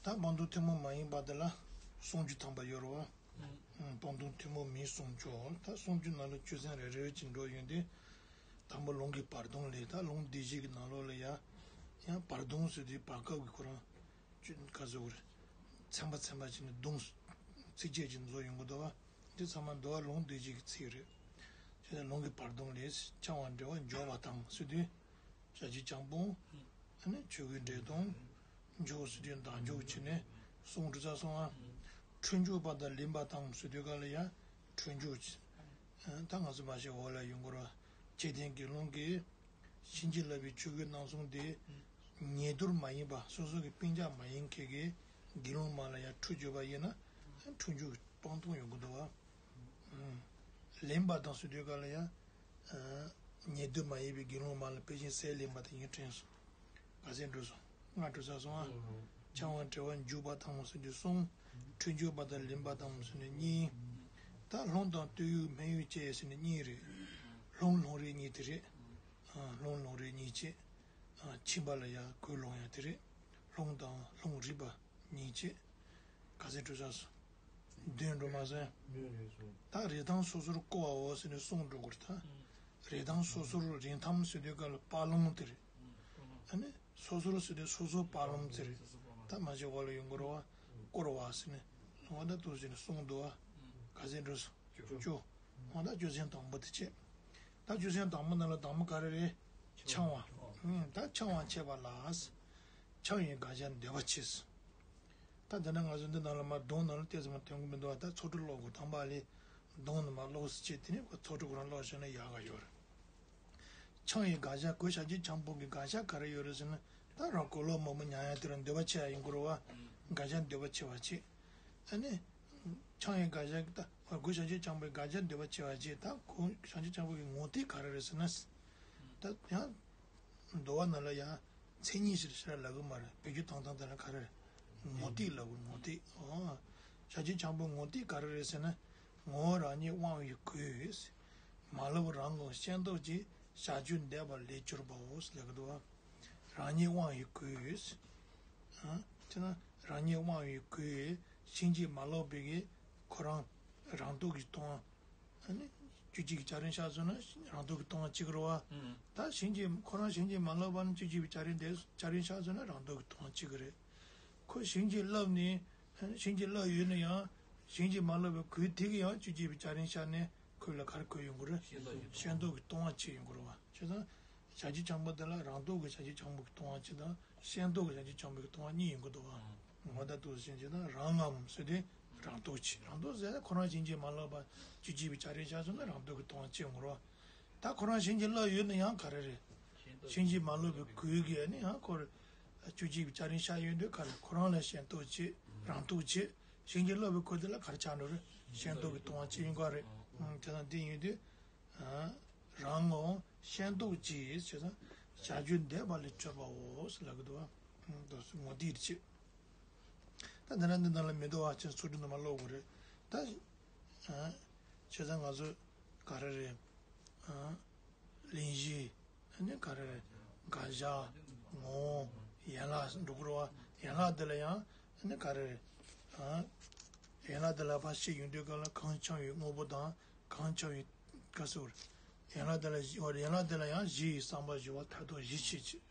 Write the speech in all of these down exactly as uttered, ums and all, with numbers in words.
ད་སྤང་ལྟུང་ཐུན་མོང་མ་ཡིན་པ་དེ་ལ་སུམ་ཅུ་ཐམ་པ་ཡོད་རེད་བ། ཨུམ། སྤང་ལྟུང་ཐུན་མོང་མིན་སུམ་ཅུ། ད་སུམ་ཅུ་ནང་ལ་ཆོས་ཚན་རེ་རེ་བཞིན་འགྲོ་ཡོང་དུས། དང་པོ་ལུང་གི་བར་སྟོང་ལས། ད་ལུང་སྡེ་བཞི་གི་ནང་ལོགས་ལ་ཡ། ཡང་བར་སྟོང་ཟེར་དུས་བར་སྐབས་ཀྱི་ཁོ་རང་། ཆོས་ག་ཟེར་དགོས་རེད། ཚན་པ་ཚན་པ་བྱས་ནས་སྟོང་། ཚིགས་བཅད་ཅིག་བཟོ་ཡོང་གི་འདུག་བ། འདི་ཚང་མ་འདུལ་བ་ལུང་སྡེ་བཞི་གི་ཚིག་རེད། དེ་ནས་ལུང་གི་བར་སྟོང་ལས། འཆང་བ་འབྲེལ་བར་འཇུག་པ་དང་ཟེར་དུས། ཞལ་གྱི་འཆང་པོ། ཨ་ནི་ཆོས་གོས་འབྲེལ་དང་། འཇུག་ཟེར་དུས་བདག་འཇུག་བྱས་ནས་གསུང་འགྲོ་ས་སོང་ང་། འཁྲུལ་འཇུག་པ་དང་ལེན་པ་དང་ཟེར་དུས་ག་ལ་ཡ། འཁྲུལ་འཇུག་བྱས། ད་ང་ཚོ་མ་ཤེས་འོག་ལ་ཡོང་གི་རེད་བ། ཆོས་ལྡན་དགེ་སློང་གིས། བྱིན་གྱིས་བརླབས་པའི་ཆོས་གོས་རྣམ་གསུམ་དེ། ཉེ་དུ་མ་ཡིན་པ། སོ་སོ་གི་སྤུན་ཀྱག་མ་ཡིན་མཁན་གྱི་དགེ་སློང་མ་ལ་ཡང་འཁྲུལ་འཇུག་པ་ཡིན་ན། འཁྲུལ་འཇུག་སྤང་ལྟུང་ཡོང་གི་འདུག་བ། ལེན་པ་དང་ཟེར་དུས་ག་ལ་ཡང་། ཉེ་དུ་མ་ཡིན་པའི་དགེ་སློང་མ་ལ་དཔེ་ཅན་ཟས་ལེན་པ་དེ་ཡིན་དྲན་སོང་། ག་ཚད་འགྲོ་སོང་། ལྔ་འགྲོ་ས་སོང་ཨ། འཆང་བ་འབྲེལ་བར་འཇུག་པ་དང་ཟེར་དུས་གསུམ། འཁྲུལ་འཇུག་པ་དང་ལེན་པ་དང་ཟེར་ནས་གཉིས། ད་སློང་དང་བསྟོད་ཡུལ་སྨད་ཡུལ་བཅས་ཟེར་ནས་གཉིས་རེད། སློང་སློང་རིགས་གཉིས་དེ་རེད། སློང་སློང་རིགས་གཉིས་བཅས། ཁྱིམ་པ་ལ་ཡ་གོས་སློང་ཡ་དེ་རེད། སློང་དང་སློང་རིགས་པ་གཉིས་བཅས། ག་ཚད་འགྲོ་ས་སོང་། བདུན་འགྲོ་མ་སོང་། ད་རེ་དང་སོ་སོར་བསྐོར་བའོ་ཟེར་ནས་གསུམ་འགྲོ་དགོས་རེད་ད། རེ་དང་སོ་སོར་རེ་དང་ཟེར་དུས་ག་ལ་བར་སློང་དེ་རེད། ཨ་ནི་སོ་སོར་ཟེར་དུས་སོ་སོ་བར་སློང་དེ་རེད། ད་མ་བྱས་འོག་ལ་ཡོང་གི་རེད་བ། བསྐོར་བ་ཟེར་ནས། འོ་ད་དུ་ཟེར་ནས་གསུམ་འདུག་བ། ག་ཚད་འགྲོ་སོང་། བཅུ། འོ་ད་ཆོས་ཚན་དང་པོ་དེ་བྱས། ད་ཆོས་ཚན་དང་པོ་ནང་ལ་དང་པོ་ག་རེ་རེད། འཆང་བ། ཨང་། ད་འཆང་བ་འཆད་པ་ལ། འཆང་བའི་དགག་བྱ་འདོད་པ་བྱེད། ད་དེ་ན་ང་ཚོ་འདི་ནང་ལ་མར་གདོང་ནང་ལ་ཏོག་ཙམ་མར་ཐོན་གྱི་མི་འདུག་བ། ད་ཚོགས་དྲུག་ཀློག་དགོས། དང་པོ་ལས་གདོང་ནས་མར་ཀློག་ཟེར་བྱས། དེ་ནས་ཁོ་ཚོགས་དྲུག་ཁོ་རང་ཀློག་བྱས་ན་ཡག་ག་ཡོད་རེད། འཆང་བའི་དགག་བྱ། གོས་ཞལ་གྱི་འཆང་པོ་གི་དགག་བྱ་ག་རེ་ཡོད་རེད་ཟེར་ན། ད་རང་གོས་ལོག་མོག་མོག་ཉར་ཡ་དེ་རང་འདོད་པ་ཆེ་ཡ་ཡིན་དགོས་རེད་བ། དགག་བྱ་འདོད་པ་ཆེ་བ་བྱེད། ཨ་ནི། འཆང་བའི་དགག་བྱ། ད་གོས་ཞལ་གྱི་འཆང་པོའི་དགག་བྱ་འདོད་པ་ཆེ་བ་བྱེད། ད་གོས་ཞལ་གྱི་འཆང་པོ་གི་ངོ་ཐིག་ག་རེ་རེད་ཟེར་ན། ད་ཡང་། འདུལ་བ་ནང་ལ་ཡང་མཚན་ཉིད་ཟེར་ཞེ་དྲག་ལབ་གི་མ་རེད། བེད་སྤྱོད་བཏང་སྟངས་དེ་ལ་ག་རེ་རེད། ངོ་ཐིག་ལབ་དགོས། ངོ་ཐིག་ཨོ། ཞལ་གྱི་འཆང་པོའི་ངོ་ཐིག་ག་རེ་རེད་ཟེར་ན། ངོ་བོ་རང་ཉིད་དབང་བའི་གོས། མ་ལོག་རང་ངོ་ཤེས་རྟོགས་ཀྱིས། བྱ་རྒྱུར་འདོད་པ་ལས་གྱུར་པའོ་ལབ་གི་འདུག་བ། རང་ཉིད་དབང་བའི་གོས། ཨ། དེ་ན་རང་ཉིད་དབང་བའི་གོས། བྱིན་གྱིས་མ་རློབ་པའི་གི་ཁོ་རང་རང་སྟོབས་ཀྱིས་སྟོང་། ཨ་ནི་བཅུ་གཅིག་གི་སྐྱ་རེངས་ཤར་སོང་ན་རང་སྟོབས་ཀྱིས་སྟོང་བ་གཅིག་རེད་བ། ཨང་། ད་བྱིན་གྱིས་ཁོ་རང་བྱིན་གྱིས་མ་རློབ་པ་ནི་བཅུ་གཅིག་པའི་སྐྱ་རེངས་དེ་སྐྱ་རེངས་ཤར་སོང་ན་རང་སྟོབས་ཀྱིས་སྟོང་བ་གཅིག་རེད། ཁོ་བྱིན་གྱིས་བརླབས་ནས། བྱིན་གྱིས་བརླབས་ཡོད་ན་ཡང་། བྱིན་གྱིས་མ་རློབ་པའི་གོས་དེ་གིས་ཡང་བཅུ་གཅིག་པའི་སྐྱ་རེངས་ཤར་ནས་ཁོ་ལ་ག་རེ་གོས་ཡོང་གི་རེད། ཤེས་རྟོགས་ཀྱིས་སྟོང་བ་གཅིག་ཡོང་གི་རེད་བ། བྱས་ཙང་། ཞལ་གྱི་འཆང་པོ་དེ་ལ་རང་སྟོབས་ཀྱིས་ཞལ་གྱི་འཆང་པོ་གིས་སྟོང་བ་གཅིག་དང་། ཤེས་རྟོགས་ཀྱིས་ཞལ་གྱི་འཆང་པོ་གིས་སྟོང་བ་གཉིས་ཡོང་གི་འདུག་བ། ངོ་བོ་ལྟར་དུ་ཞེན་བྱེད་ན་རང་ངམ་ཟེར་དུས་རང་སྟོབས་ཀྱིས། རང་སྟོབས་ཟེར་ན་ཁོ་རང་བྱིན་གྱིས་མ་རློབ་པ་བཅུ་གཅིག་པའི་སྐྱ་རེངས་ཤར་སོང་ན་རང་སྟོབས་ཀྱིས་སྟོང་བ་གཅིག་ཡོང་གི་རེད་བ། ད་ཁོ་རང་བྱིན་གྱིས་བརླབས་ཡོད་ན་ཡང་ག་རེ་རེད། བྱིན་གྱིས་མ་རློབ་པའི་གོས་ཀྱིས་ནི་ཡང་ཁོ་བཅུ་གཅིག་པའི་སྐྱ་རེངས་ཤར་ཡོང་དུས་ག་རེ། ཁོ་རང་ལ་ཤེས་རྟོགས་བྱེད། རང་སྟོབས་བྱེད། བྱིན་གྱིས་བརླབས་པའི་གོས་དེ་ལ་ག་རེ་ཆགས་འགྲོ་རེད། ཤེས་རྟོགས་ཀྱིས་སྟོང་བ་གཅིག་ཡིན་ག་རེད། དེ་དང་དེ་ཡིན་དུས། རང་ངོ་ཤེས་རྟོགས་ཀྱིས་བྱས་ཙང་བྱ་རྒྱུར་འདོད་པ་ལས་གྱུར་པའོ་ལབ་གི་འདུག་བ། དོ་སུ་ངོ་དེ་རེད་ཅེས། ད་འདི་ན་འདི་ནང་ལ་མི་འདུག་བ། ཅན་ཚོགས་དྲུག་ནང་མ་ཀློག་དགོས་རེད་ད། བྱས་ཙང་ང་ཚོ་ག་རེ་རེད། གླེང་གཞི་ནི་ག་རེ་རེད། དགག་བྱ། ངོ་བོ། ཡན་ལག་འགྲོ་གི་རེད་བ། ཡན་ལག་འདི་ལ་ཡང་ནི་ག་རེ་རེད། ཡན་ལག་འདི་ལ་ཕར་བཤད་ཡོང་དུས་ག་ལ་གང་འཆང་བའི་དངོས་པོ་དང་། གང་འཆང་བའི། ག་ཟེར། ཡན་ལག་དེ་ལ་གཞི། ཡན་ལག་དེ་ལ་ཡང་གཞི་ཡི་བསམ་པ་བཞི་པོ་མཐར་ཐུག་བཞི་བྱེད་ཅིང་།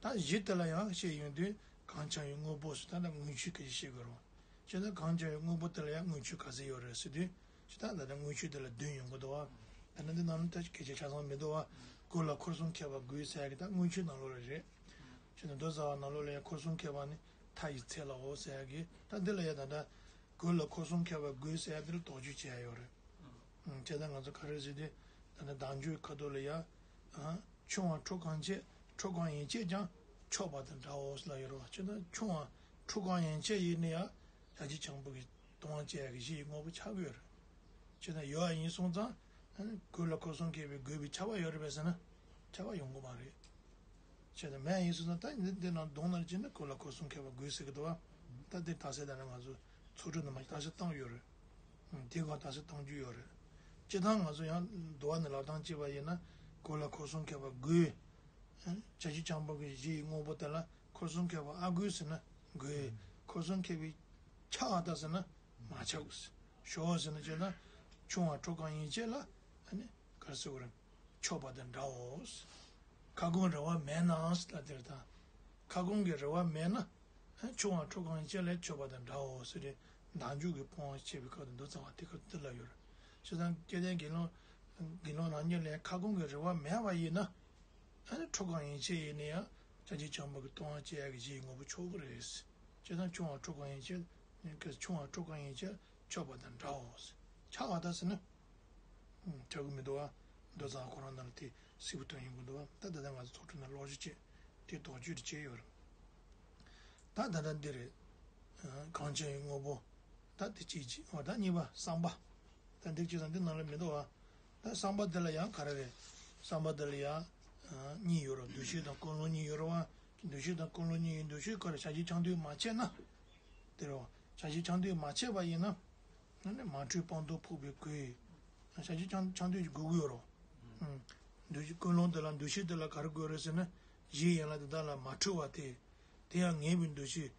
ད་གཞི་དེ་ལ་ཡང་བཤད་ཡོང་དུས་གང་འཆང་བའི་དངོས་པོ་ཟེར། ད་ལྟ་དངུལ་ཆུ་སྐད་ཆ་བཤད་དགོས་རུང་། བྱས་ཙང་གང་འཆང་བའི་དངོས་པོ་དེ་ལ་ཡང་དངུལ་ཆུ་ག་ཚད་ཡོད་རེད་ཟེར་དུས། ཇི་ལྟར་ད་ལྟ་དངུལ་ཆུ་དེ་ལ་བདུན་ཡོང་གི་འདུག་བ། ད་ནི་འདི་ནང་ལ་ད་སྐད་ཆ་ཆ་ཚང་མི་འདུག་བ། གོས་ལ་འཁོར་གསུམ་ཁྱད་པར་དགུ་ཟེར་ཡ་གི་ད་དངུལ་ཆུ་ནང་ལོགས་ལ་རེད། བྱས་ཙང་མདོ་རྩ་བ་ནང་ལོགས་ལ་ཡང་འཁོར་གསུམ་ཁྱད་པར་ནི་མཐའ་ཡི་ཚད་ལའོ་ཟེར་ཡ་གི། ད་འདི་ལ་ཡང་ད་ལྟ་གོས་ལ་འཁོར་གསུམ་ཁྱད་པར་དགུ་ཟེར་ཡ་འདི་ལ་དོགས་གཅོད་བྱེད་ཡ་ཡོད་རེད། བྱས་ཙང་ང་ཚོ་ག་རེ་ཟེར་དུས། ད་ནི་བདག་འཇུག་གི་ཁ་ཐོག་ལ་ཡ། ཆུང་བ་ཁྲོ་གང་ཆེ། ཁྲོ་གང་ཡན་ཆད་ཀྱང་ཆོག་པ་དང་འདྲའོ་ཟེར་ལབ་ཡོད་རེད་བ། བྱས་ཙང་ཆུང་བ་ཁྲོ་གང་ཡན་ཆད་ཡིན་ན་ཡང་ཞལ་གྱི་འཆང་པོ་གིས་སྟོང་བ་བཅད་ཡ་གི་གཞི་ཡི་དངོས་པོ་ཆགས་ཀྱི་ཡོད་རེད། བྱས་ཙང་ཡོད་པ་ཡིན་སོང་ཙང་། གོས་ལ་འཁོར་གསུམ་ཁྱད་པར་དགུ་པའི་ཁྱབ་པ་ཡོད་རེད་པས་ཟེར་ན། ཁྱབ་པ་ཡོང་གི་མ་རེད། བྱས་ཙང་མེད་ཡིན་སོང་ཙང་ད་འདི་འདི་ནང་གདོང་ནང་བྱས་ན་གོས་ལ་འཁོར་གསུམ་ཁྱད་པར་དགུ་ཟེར་གི་འདུག་བ། ད་འདི་དག་ས་ད་ནི་ང་ཚོ་ཚོགས་དྲུག་ནང་མ་དག་ས་བཏང་ཡོད་རེད། དེ་ག་དག་ས་བཏང་རྒྱུ་ཡོད་རེད། སྤྱིར་བཏང་ང་ཚོ་ཡང་འདུལ་བ་ནས་ལབ་སྟངས་བྱས་པ་ཡིན་ན་གོས་ལ་འཁོར་གསུམ་ཁྱད་པར་དགུ། བྱ་རྒྱུད་འཆང་པོ་གི་གཞི་ཡི་དངོས་པོ་དེ་ལ་འཁོར་གསུམ་ཁྱད་པར་ཨ་དགུ་ཟེར་ན་དགུ། འཁོར་གསུམ་མཁས་པས་ཁྱབ་པ་དང་ཟེར་ན་མ་ཁྱབ་གི། ཞོག་ཟེར་ན་བྱས་ན་ཆུང་བ་ཁྲོ་གང་ཡན་ཆད་ལ་ཨ་ནི་ག་རེ་ཟེར་དགོས་རེད། ཁྱབ་པ་དང་འདྲའོ། ཁ་སྐོང་རེ་བ་མེད་ན་ཟེར་ལ་དེར་དང་། ཁ་སྐོང་གི་རེ་བ་མེད་ན་ཆུང་བ་ཁྲོ་གང་ཡན་ཆད་ལ་ཁྱབ་པ་དང་འདྲའོ་ཟེར་ཏེ་བདག་འཇུག་གི་སྤོང་བ་བྱེད་པའི་སྐབས་དུ་མདོ་རྩ་བ་དེ་ཁར་དེ་ལ་ཡོད་རེད། བྱས་ཙང་སྐལ་ལྡན་དགེ་སློང་དགེ་སློང་རང་ཉིད་ལ་ཁ་སྐོང་གི་རེ་བ་མེད་པ་ཡིན་ན། ཨ་ནི་ཁྲོ་གང་ཡན་ཆད་ཡིན་ན་ཡང་བྱ་བྱེད་ཆེན་པོ་གི་སྟོང་པ་སྐྱེ་ཡག་གི་གཞིའི་དངོས་པོ་ཆོག་གི་རེད། བྱས་ཙང་ཆུང་བ་ཁྲོ་གང་ཡན་ཆད། ཆུང་བ་ཁྲོ་གང་ཡན་ཆད་ཁྱབ་པ་དང་འདྲའོ། ཁྱབ་པ་དང་ཟེར་ན། ཁྱབ་གི་མི་འདུག་བ། མདོ་རྩ་ཁོ་རང་ནང་ལ་དེ་གསལ་པོ་སྟོན་ཡོང་གི་འདུག་བ། ད་ད་ལྟ་ང་ཚོ་ཚོགས་ཁྲིམས་ནང་ཀློག་ཞིབ་བྱས་དེ་དོགས་གཅོད་དེ་བྱས་ཡོད་རེད། ད་ད་ལྟ་འདི་རེད། གང་ཆེན་ཡི་དངོས་པོ། ད་དེ་གཅིག་གཅིག་འོ་ད་གཉིས་པ་བསམ་པ། ད་འདི་གཅིག་དང་འདི་ནང་ལ་མི་འདུག་བ། ད་བསམ་པ་འདི་ལ་ཡང་ག་རེ་རེད། བསམ་པ་འདི་ལ་ཡང་གཉིས་ཡོད་རེད། འདུ་ཤེས་དང་ཀུན་སློང་གཉིས་ཡོད་རེད་བ། འདུ་ཤེས་དང་ཀུན་སློང་གཉིས་ཡིན། འདུ་ཤེས་ག་རེ་བྱ་བྱེད་ཆུང་དུས་མ་ཆད་ན། དེ་རེད་བ། བྱ་བྱེད་ཆུང་དུས་མ་ཆད་པ་ཡིན་ན། ཨ་ནི་མ་འཁྲུལ་སྤང་ལྟུང་ཕོག་པའི་གོས། བྱ་བྱེད་ཆུང་ཆུང་དུས་ཀྱི་དགོས་ཀྱི་ཡོད་རེད། འདུ་ཤེས་ཀུན་སློང་འདི་ལ་འདུ་ཤེས་འདི་ལ་ག་རེ་དགོས་རེད་ཟེར་ན། གཞིའི་ཡན་ལག་དེ་དག་ལ་མ་འཁྲུལ་བ་དེ། དེ་ཡང་ངེས་པའི་འདུ་ཤེས།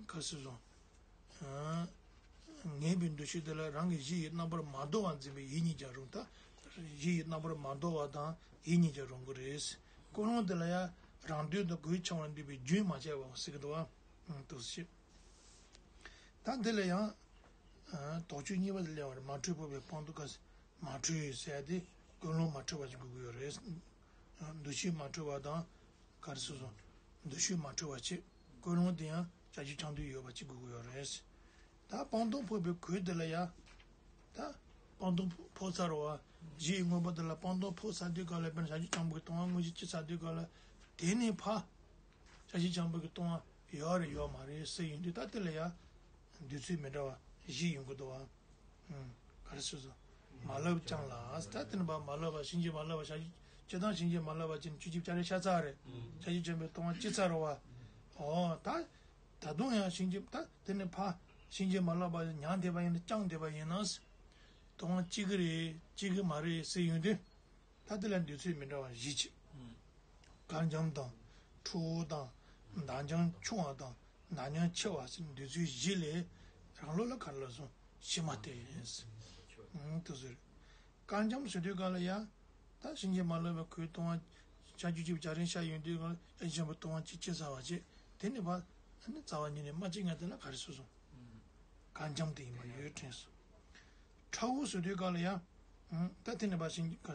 ག་རེ་ཟེར་སོང་། ངེས་པའི་འདུ་ཤེས་དེ་ལ་རང་གི་གཞི་ཡི་རྣམ་པར་མ་དོར་བར་འཛིན་པའི་ཡིད་གཉིས་ཀྱང་རུང་། ད་གཞི་ཡི་རྣམ་པར་མ་དོར་བ་དང་ཡིད་གཉིས་ཀྱང་རུང་གི་རེད། ཀུན་སློང་དེ་ལ་ཡང་རང་དོན་དང་གོས་འཆིང་བར་འདུས་པའི་རྒྱུན་མ་ཆད་པ་ཟེར་གྱི་འདུག་བ། འདུ་ཤེས། ད་འདི་ལ་ཡང་། དོགས་གཅོད་གཉིས་པ་དེ་སླེབས་པ་རེད། མ་འཁྲུལ་ཕོག་པའི་སྤང་ལྟུང་ག་ས། མ་འཁྲུལ་ཟེར་ཡ་དེ་ཀུན་སློང་མ་འཁྲུལ་བ་ཞིག་དགོས་ཀྱི་ཡོད་རེད། འདུ་ཤེས་མ་འཁྲུལ་བ་དང་། ག་རེ་ཟེར་སོང་། འདུ་ཤེས་མ་འཁྲུལ་བ་ཅིག་ཀུན་སློང་དེ་ཡང་བྱ་བྱེད་ཆུང་དུས་ཡོད་པ་ཅིག་དགོས་ཀྱི་ཡོད་རེད། ད་སྤང་ལྟུང་ཕོག་པའི་གོས་དེ་ལ་ཡ། ད་སྤང་ལྟུང་ཕོག་ཚར་བ། གཞི་ཡི་དངོས་པོ་དེ་ལ་སྤང་ལྟུང་ཕོག་ཚར་དུས་ག་ལ་དཔེར་ན་བྱ་བྱེད་ཆེན་པོ་གི་སྟོང་པ་དངོས་གཞི་སྐྱེས་ཚར་དུས་ག་ལ། དེ་ནས་ཕར། བྱ་བྱེད་ཆེན་པོ་གི་སྟོང་པ་ཡོད་རེད་ཡོད་མ་རེད་ཟེར་ཡིན་དུས་ད་དེ་ལ་ཡ། འདོད་ཚུལ་མི་འདྲ་བ་བཞི་ཡོང་གི་འདུག་བ། ག་རེ་ཟེར་སོང་། མ་བསླབས་ཀྱང་ལ། ད་དེ་ནི་བ་མ་བསླབས་པ་ཕྱིན་ཆད་མ་བསླབས་པ་བྱ་བྱེད་ཆེ་དང་ཕྱིན་ཆད་མ་བསླབས་པ་ཅན་བཅུ་གཅིག་བྱ་རེ་ཤ་ཚ་རེད། བྱ་བྱེད་ཆེན་པོའི་སྟོང་པ་སྐྱེས་ཚར་བ། ཨོ་ད། ད་དུང་ཡང་ཕྱིན་ཆད་ད་དེ་ནི་ཕ་ཕྱིན་ཆད་མ་བསླབས་པ་མྱང་འདས་པ་ཡིན་ན་ཀྱང་འདས་པ་ཡིན་ན། སྟོང་པ་སྐྱེ་གི་རེད་སྐྱེ་གི་མ་རེད་ཟེར་ཡོང་དུས། ད་དེ་ལ་འདོད་ཚུལ་མི་འདྲ་བ་བཞི་ཅིག་དཀར་འཇམ་དང་། ཁྲ་བོ་དང་། མདངས་ཀྱང་ཆུང་བ་དང་། མདངས་ཀྱང་ཆེ་བ་ཟེར་འདོད་ཚུལ་བཞི་ལས། རང་ལུགས་ལ་ག་རེ་ལབ་སོང་ཕྱི་མ་སྟེ། དེ་ཟེར། དཀར་འཇམ་ཟེར་དུས་ག་ལ་ཡ། ད་ཕྱིན་ཆད་མ་བསླབས་པའི་གོས་སྟོང་པ། ཤ་བཅུ་གཅིག་པའི་བྱ་རིན་ཤ་ཡོང་དུས་ག་ལ་ཡ་ཆེན་པོ་སྟོང་པ་གཅིག་སྐྱེས་ཚར་བ་བྱས། དེ་ནི་བ། ཨ་ནི་རྩ་བ་ཉིད་ནས་མ་སྐྱེས་ངེས་དེ་ལ་ག་རེ་ཟེར་སོང་། དཀར་འཇམ་དེ་ཡིན་པ་ཡོད་དྲན་སོང་། ཁྲ་བོ་ཟེར་དུས་ག་ལ་ཡ། ད་དེ་ནི་བ་ཕྱིན་ག་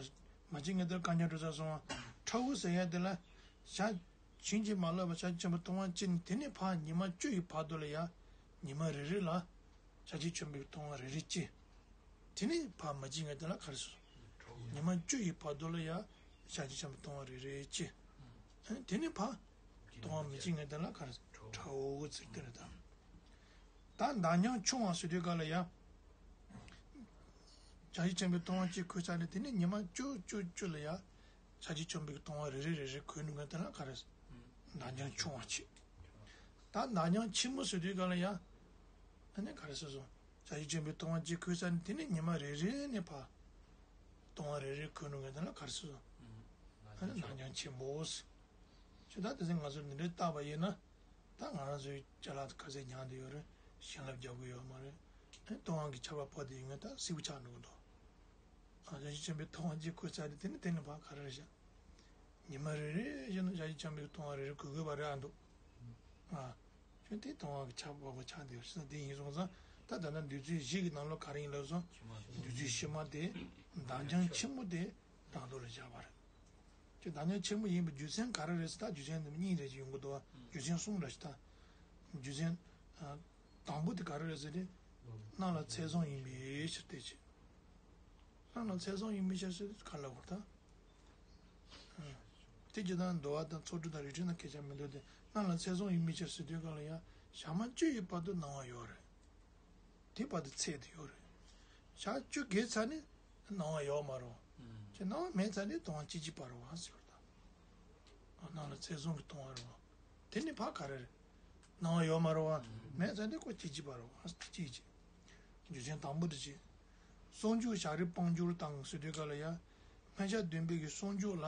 མ་སྐྱེས་ངེས་དེ་དཀར་འཇམ་འགྲོ་ས་སོང་བ། ཁྲ་བོ་ཟེར་ཡ་དེ་ལ། བྱ། ཕྱིན་ཆད་མ་བསླབས་པ་བྱ་བྱེད་ཆེན་པོ་སྟོང་པ་སྐྱེས་ནས་དེ་ནས་ཕར་ཉི་མ་བཅུ་ཡི་བར་དུ་ལ་ཡ། ཉི་མ་རེ་རེ་ལ། བྱ་བྱེད་ཆེན་པོའི་སྟོང་པ་རེ་རེ་སྐྱེ། དེ་ནས་ཕར་མ་སྐྱེས་ངེས་དེ་ལ་ག་རེ་ཟེར། ཉི་མ་བཅུ་ཡི་བར་དུ་ལ་ཡ། བྱ་བྱེད་ཆེན་པོའི་སྟོང་པ་རེ་རེ་སྐྱེ། དེ་ནས་ཕར། སྟོང་པ་མི་སྐྱེས་ངེས་དེ་ལ་ག་རེ་ཟེར། ཁྲ་བོ་གི་ཚིག་དེ་རེད་ད། ད་མདངས་ཀྱང་ཆུང་བ་ཟེར་དུས་ག་ལ་ཡ། བྱ་བྱེད་ཆེན་པོའི་སྟོང་པ་གཅིག་གོས་ཚར་ནས་དེ་ནས་ཉི་མ་བཅུ་བཅུ་བཅུ་ལ་ཡ། བྱ་བྱེད་ཆེན་པོའི་སྟོང་པ་རེ་རེ་རེ་རེ་གོས་ནུས་མཁན་དེ་ལ་ག་རེ། མདངས་ཀྱང་ཆུང་བ་བྱེད། ད་མདངས་ཀྱང་ཆེན་པོ་ཟེར་དུས་ག་ལ་ཡ། ཨ་ནི་ག་རེ་ཟེར་སོང་། བྱ་བྱེད་ཆེན་པོའི་སྟོང་པ་གཅིག་གོས་ཚར་ནས་དེ་ནས་ཉི་མ་རེ་རེ་ནས་ཕར། སྟོང་པ་རེ་རེ་གོས་ནུས་མཁན་དེ་ལ་ག་རེ་ཟེར་སོང་། ཨ་ནི་མདངས་ཀྱང་ཆེན་པོ་ཟེར། ཁྱོད་ད་དེ་ཚེ་ང་ཚོས་འདི་འདྲའི་བརྟག་པ་ཡིན་ན། ད་ང་རང་ཚོའི་ཅ་ལག་ག་ཚད་ཉར་བསྡད་ཡོད་རེད། བྱིན་རླབས་རྒྱག་གི་ཡོད་མ་རེད། ཨེ་སྟོང་པ་གི་ཆར་པ་ཕབ་བསྡད་ཡོད་ངེས་ད་སིལ་བུ་ཆགས་འགྲོ་གི་འདུག་ཨ་བྱ་བྱེད་ཆེན་པོའི་སྟོང་པ་གཅིག་གོས་ཚར་དེ་དེ་ནི་དེ་ནི་ཕར་ག་རེ་རེད་ཤག་ཉི་མ་རེ་རེ་བཞིན་དུ་བྱ་བྱེད་ཆེན་པོའི་སྟོང་པ་རེ་རེ་གོས་དགོས་པ་རེད་ཨ་འདུག་ཨ་ཁྱོད་དེ་སྟོང་པ་གི་ཆར་པ་ཕབ་པ་ཆགས་བསྡད་ཡོད་ཤག་དེ་ཡིན་སོང་ཙང་ད་ད་ལྟ་འདོད་ཚུལ་བཞི་གི་ནང་ལོགས་ག་རེ་ཡིན་ལབ་སོང་། འདོད་ཚུལ་ཕྱི་མ་དེ། མདངས་ཀྱང་ཆེན་པོ་དེ། རང་དོན་ལ་བཞག་པ་རེད། ཁྱོད་བདག་ཉིད་ཆེན་པོ་ཡིན་པའི་རྒྱུ་མཚན་ག་རེ་རེད་ཟེར་ད་རྒྱུ་མཚན་འདི་གཉིས་རེ་ཞིག་ཡོང་གི་འདུག་བ། རྒྱུ་མཚན་གསུམ་རེ་ཞིག་ད། རྒྱུ་མཚན། དང་པོ་དེ་ག་རེ་རེད་ཟེར་ཏེ། སྣང་ལ་ཚད་བཟུང་ཡིན་པའི་ཕྱིར་ཏེ་ཅི། སྣང་ལ་ཚད་བཟུང་ཡིན་པའི་ཕྱིར་ཟེར་ཏེ་ག་ལ་བར་ད། དེ་ཇི་ལྟར་འདུལ་བ་དང་ཚོགས་དྲུག་དང་རིགས་ཁྲི་དང་སྐད་ཆ་མི་འདུག་སྟེ་སྣང་ལ་ཚད་བཟུང་ཡིན་པའི་ཕྱིར་ཟེར་དུས་ག་ལ་ཡ། ཞག་མ་བཅུ་ཡི་བར་དུ་སྣང་བ་ཡོད་རེད། དེ་བར་དུ་ཚད་དུ་ཡོད་རེད། ཞག་བཅུ་བརྒལ་ཚར་ནས་སྣང་བ་ཡོད་མ་རེད། ཅེས་སྣང་བ་མེད་ཚར་ནས་སྟོང་པ་སྐྱེ་གཅིག་པ་རེད་བ་ཟེར་བ་དང་། སྣང་ལ་ཚད་བཟུང་གིས་སྟོང་པ་རེད་བ། དེ་ནི་ཕར་ག་རེ་རེད། སྣང་བ་ཡོད་མ་རེད་བ། མེད་ཚར་ནས་ཁོ་སྐྱེ་གཅིག་པ་རེད་བ་ཟེར་གཅིག་བྱས། རྒྱུ་མཚན་དང་པོ་དེ་བྱས། ཟུང་འཇུག་བྱ་རིག་སྤང་འགྱུར་དང་ཟེར་དུས་ག་ལ་ཡ། སྨན་ཆ་བདུན་པའི་གི་ཟུང་འཇུག་ལ།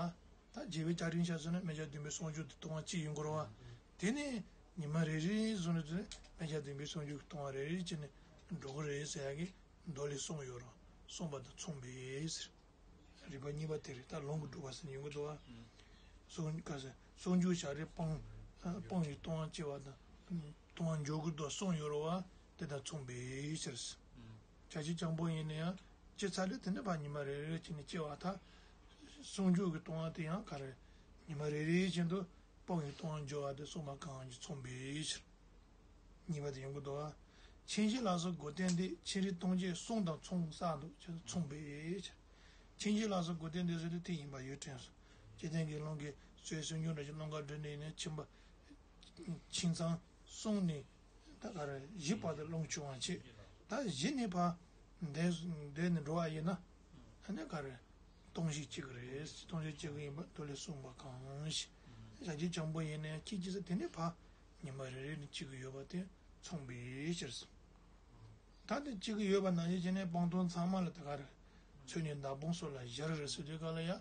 ད་རྒྱས་པའི་བྱ་རིག་བཤད་ཟེར་ན་སྨན་ཆ་བདུན་པའི་ཟུང་འཇུག་དེ་སྟོང་པ་གཅིག་ཡིན་དགོས་རེད་བ། དེ་ནི། ཉི་མ་རེ་རེ་བཟུང་ནས་དེ་ནས་སྨན་ཆ་བདུན་པའི་གསུང་རྒྱུན་གྱི་ལྟུང་བ་རེ་རེ་བྱས་ནས་འགྲོ་གི་རེད་ཟེར་ཡག་གི་མདོ་ལས་གསུངས་ཡོད་རེད། གསུངས་པ་དང་མཚུངས་པས་ཟེར། རིམ་པ་གཉིས་པ་དེ་རེད། ད་ལུང་གིས་སྒྲུབ་པ་ཟེར་ནས་ཡོང་གི་འདུག་བ། གསུང་ག་ཟེར་གསུང་རྒྱུན་བྱ་རེ་སྤང་སྤང་བའི་ལྟུང་བ་སྐྱེ་བ་དང་ལྟུང་བ་འཇོག་གི་འདུག་གསུངས་ཡོད་རེད་བ། དེ་དང་མཚུངས་པས་ཟེར། བྱ་བྱེད་རྐྱང་པོ་ཡིན་ན་ཡང་སྐྱེ་ཚར་དུས་དེ་ནས་ཕར་ཉི་མ་རེ་རེ་བྱས་ནས་སྐྱེ་བ་དང་། གསུང་རྒྱུན་གྱི་ལྟུང་བ་དེ་ཡང་ག་རེ། ཉི་མ་རེ་རེ་བཞིན་དུ་སྤང་བའི་ལྟུང་བ་འཇོག་པ་དེ་གསུངས་པ་གང་ཡིན་མཚུངས་པའི་ཕྱིར། གཉིས་པ་དེ་ཡོང་གི་འདུག་བ། མཆིན་ཞི་ལ་སོགས་དགུ་སྟོན་འདི་ཕྱི་རོལ་ལྟུང་བྱེད་གསུམ་དང་མཚུངས་ས་འདུག་ཅེས་མཚུངས་པའི་ཕྱིར། མཆིན་ཞི་ལ་སོགས་དགུ་སྟོན་འདི་ཟེར་དུས་དེ་ཡིན་པ་ཡོད་དྲན་སོང་། སྐྱེ་ལྡན་དགེ་སློང་གིས་གསོལ་གསུང་རྒྱུན་འདྲ་ཞིག་རྣམ་དཀར་སྒྲོན་ནས་ནས་མཆིན་པ། མཆིན་ཚང་གསུམ་ནས་ད་ག་རེ་བཞི་བར་དུ་རླུང་བྱུང་བ་བྱེད། ད་བཞི་ནས་ཕར་འདས་འདས་ནས་འགྲོ་བ་ཡིན་ན་ཨ་ནི་ག་རེ་ལྟུང་བྱེད་གཅིག་རེད། ལྟུང་བྱེད་གཅིག་ཡིན་པ་མདོ་ལས་གསུངས་པ་གང་ཞིག་བྱ་བྱེད་རྐྱང་པོ་ཡིན་ནའི་ཁྱེད་ཀྱིས་དེ་ནས་ཕར་ཉི་མ་རེ་རེ་ནས་གཅིག་ཡོད་པ་དེ་མཚུངས་པའི་ཕྱིར། ད་དེ་གཅིག་ཡོད་པ་ནང་བཞིན་བྱས་ནས་སྤང་ལྟུང་ཚང་མ་ལ་ད་ག་རེ། ཚུལ་གཉིས་བདག་ཕུང་སོགས་ལ་སྦྱར་རེ་ཟེར་དུས་ག་ལ་ཡ།